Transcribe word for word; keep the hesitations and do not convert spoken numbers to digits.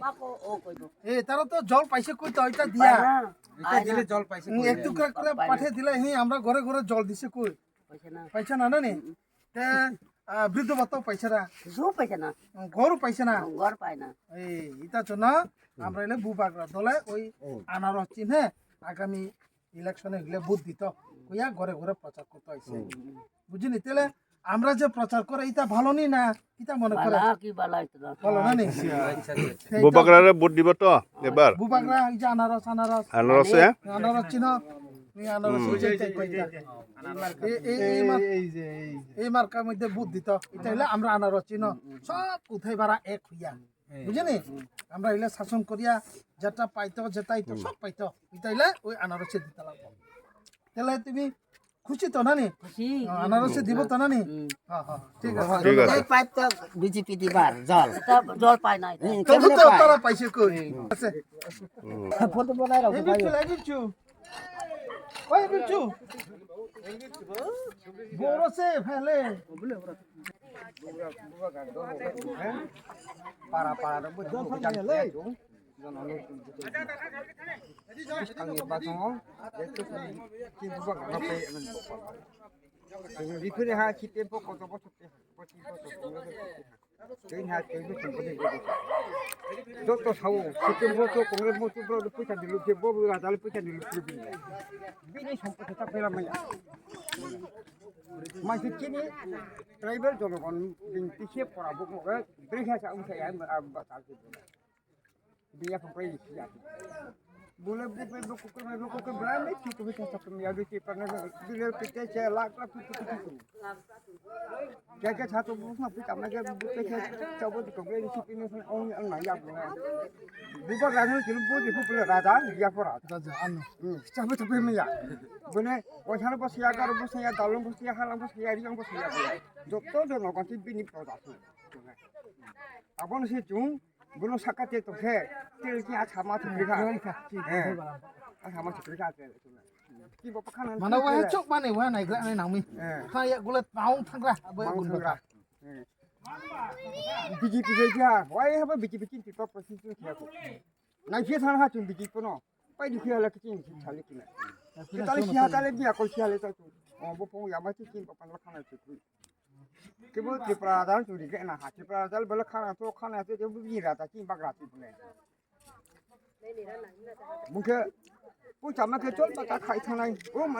Bako o koibo. Eh, tara to jol paise koi to, eta diya. Paina. Eta dile jol paise koi. Ek tukra kore pathe dile hi, amra gore gore jol dise koi. Paise na. Paise na, na ni? Te, ah, bridho bhatta paise ra. Su paise na. Goru paise na. Gor paina. Eh, eta chona, amra ile bubagra dole, oi anaros chin he, agami election e hile vote dito. Kuya gore gore prochar korto aise. Bujini tele, amra je prochar kore, eta bhalo ni na, eta mone kore? Bala ki bala ito na. Bhalo na ni? Bubagra re vote dibo to, ebar? Bubagra, ei je anaros, anaros. Anaros e? Anaros chino. Ni anaros chino, chino, chino. Ei, ei, ei mar-, ei marka moddhe vote dito. Eta hile amra anaros chino. Sob kuthai bara ek huya. Bujini? Amra hile sason koriya, jeta paito, jeta ito, sob paito. Eta hile oi anaros e dita lagbo. Tele tumi Khushi to nani? Khushi. Ah, anarose dibo to nani? Hmm. Ha, ha, thik ase. Thik ase. Ei pipe to B J P dibar, jol. Ta jol pai nai. Hmm, kemne pai? Tara paise koi. Hmm. Ase. Hmm. Photo banai rao. Ei bichu, ei bichu. Oi bichu. Boro se phele. Para para. Jol phai le. Bwskangni batongo, ekso chini bubagra no pei nang bopal. Chwng riphini ha, si tempo koto bosor te ha, pochis bosor, pondro bosor te ha. Tei ha, tei bosor bosor te ha. Joto sao, si tempo to Congress mo to bro, puisa dilu ke, bo raja le puisa dilu ke. Bini sompoti ta pela maya. Mai chini tribal jonogon, bini tise pora bo mo, bini ha sa um sa ya, ba ta ke. Biya ko pai siya. Bole bu pe bu ko ko bu ko ko bla me ki ko ta ta ya bi ki pa na dile pe te che lak lak ki ki ki. Kya kya cha to bu na pu ta na kya bu pe che cha bu ko be ni ki ni on an na ya bu na. Bu ba ga no ki bu ji bu le ra da ya ko ra. Raja ano. Cha bu to be me ya. Bu ne o cha bo siya ga bo siya da lo bo siya ha lo bo siya ri bo siya. Jotto jono ko ti bini pro da. Aboni se chung Bono saka te tongkhe, tel ki a sama thukri kha. Thukri kha. Eh. A sama thukri kha tel. Ki bo pakhan. Mana wa chok mane wa nai gra nai nangmi. Eh. Ha ya gula taung thangra. Abo ya Taung gula. Thangra. Eh. B J P je ja, wai haba B J P kin ti top position kya ko. Nai je thang ha chung B J P no. Pai di kya la kitin thali kina. Kita le siya tale biya ko siya le ta chung. Oh, bo pong ya ma kitin bo pan la khana chu. Kebo Tripura Raja churi ke na ha, Tripura Raja bele khana to khana to kebo bini raja ki bak raja bole. Mungke pu chama ke chol ta khai thanai. O mane